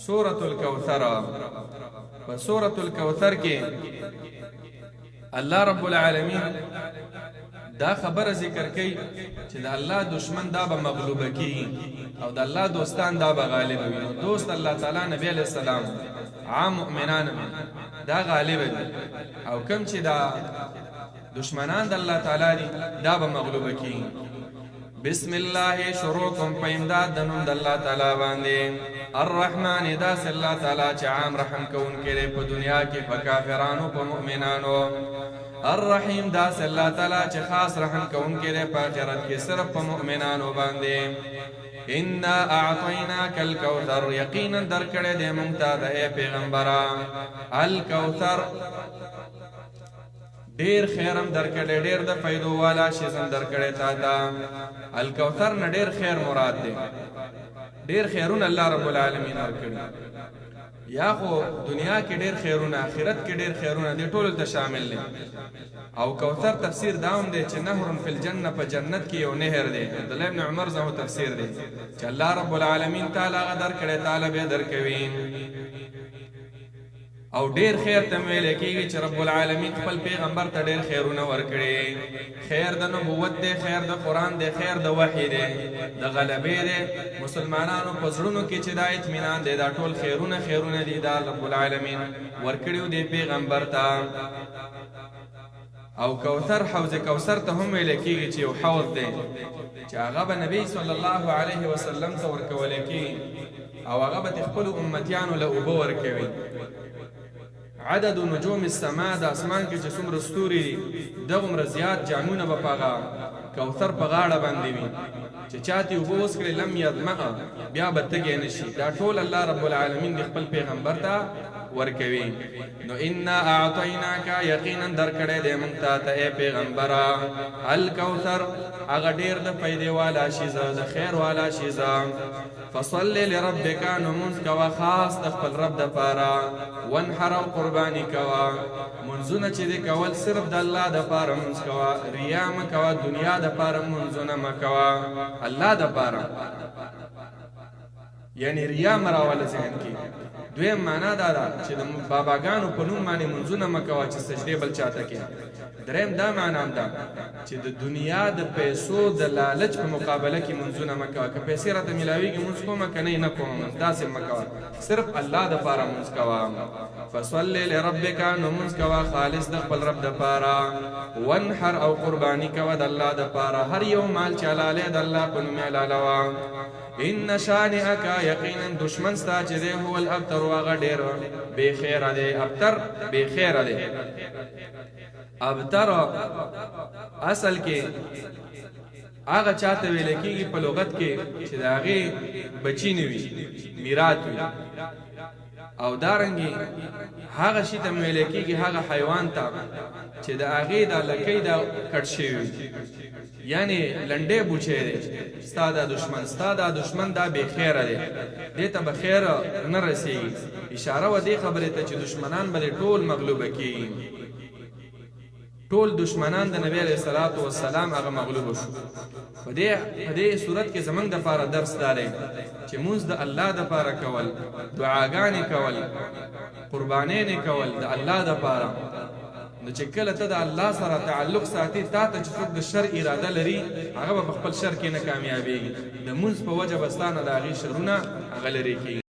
سورة الکوثر. په سورة الکوثر کې الله رب العالمین دا خبره ذکر کوي چې د الله دشمن دا به مغلوب کیږي او د الله دوستان دا به غالب وي. نو دوست الله تعالی، نبی علیہ السلام، عام مؤمنان دا غالب دي، او کم چې دا دشمنان د الله تعالی دي دا به مغلوب کیږي. بسم الله، شروع کوم په امداد د نوم د الله تعالی باندې، الرحمن، داس الله تعالی چې عام رحم کوونکی دی په دنیا کې په کافرانو په مؤمنانو، الرحیم، داس الله تعالی چې خاص رحم کوونکی دی په آخرت کې صرف په مؤمنانو باندې. انا اعطیناک الکوثر، یقینا درکړې دی مونږ ته د ای پیغمبره الکوثر، ډیر خیرم درکړی، ډیر د فایدو والا شیزم درکړی تا ته. الکوثر نه ډیر خیر مراد دی، ډیر خیرونه الله رب العالمین ورکړي، یا خو دنیا کې ډیر خیرونه، آخرت کې ډیر خیرونه دي، ټول ته شامل دي. او کوثر تفسیر داوم دی چې نهر فی الجنه، په جنت کې یو نهر دی. عبد الله ابن عمر زه تفسیر دی چې الله رب العالمین تعالی غدر کړي، تعالی به درکوي. او ډیر خیر ته ویل کیږي چې رب العالمین خپل پیغمبر ته ډیر خیرونه ورکړي. خیر د نبوت دی، خیر د قران دی، خیر د وحی دی، د غلبې دی، مسلمانانو په زړونو کې چې دا اطمینان دی، دا ټول خیرونه خیرونه دي دا رب العالمین ورکړیو دی پیغمبر ته. او کوثر، حوض کوثر ته هم ویل کیږي چې یو حوض دی چې هغه به نبی صلی الله علیه وسلم ته ورکول کیږي او هغه به خپل امتیانو له اوبه ورکوي. عدد نجوم السما، د اسمان کې چې څومره ستوري دي دغومره زیات جامونه به په هغه کوثر په غاړه باندې وي چې چاته اوبه وڅکړي لم یظمأ، بیا به تږی نه شي. دا ټول الله رب العالمین د خپل پیغمبر ته ورکوي. نو انا اعطیناک، یقینا درکړی دی مونږ ته ای پیغمبره الکوثر، هغه ډیر د فایدې والا شیزه، د خیر والا شیزه. فصل لربک، نو مونځ کوه خاص د خپل رب د پاره، وانحر، او قرباني کوه. منځونه چې دې کول صرف د الله د پاره مونځ کوه، ریا مه کوه، دنیا د پاره منځونه مه کوه، الله د پاره، یعنی ریا مه راوله ذهن کې. دویم معنا دا ده چې د باباګانو په نوم باندې منځونه مه کوه چې سجدې بل چاته کې. دریم دا معنا هم ده چې د دنیا د پیسو د لالچ په مقابله کې منځونه مه کوه. که پیسې راته ملاویږي مونځ کومه، که نه نه کومه مونځ، داسې مه کوه، صرف الله د پاره مونځ کوه. فصل لربک، نو مونځ کوه خالص د خپل رب د پاره، وانحر، او قرباني کوه د الله د پاره، هر یو مال چې حلالې د الله په نوم حلالوه. ان شانئک، یقینا دشمن ستا چې دی، هو الابتر، هغه ډېر بې خیره دی. ابتر بې خیره دی. ابتر اصل کې هغه چاته ویل کېږي په لغت کې چې د هغې بچی نه وي، میرات وي. او دارنګي هغه شي ته ویل کېږي، هغه حیوان ته چې د هغې د لکۍ دا کټ شوی وي، یعنی لنډی بوچی دی. ستا دا دشمن، ستا دا دشمن دا بې خیره دی، دې ته به خیر نه رسېږي. اشاره و دې خبرې ته چې دشمنان به دې ټول مغلوبه کېږي. ټول دشمنان د نبی علیه الصلاة والسلام هغه مغلوب شو. په دې صورت کې زمونږ د پاره درس دا دی چې مونځ د الله د پاره کول، دعاګانې کول، قربانۍ کول د الله د پاره. نو چې کله ته د الله سره تعلق ساتي، تا ته چې څوک د شر اراده لري هغه به په خپل شر کې نه کامیابېږي. د مونځ په وجه به ستا نه د هغې شرونه هغه لرې کېږي.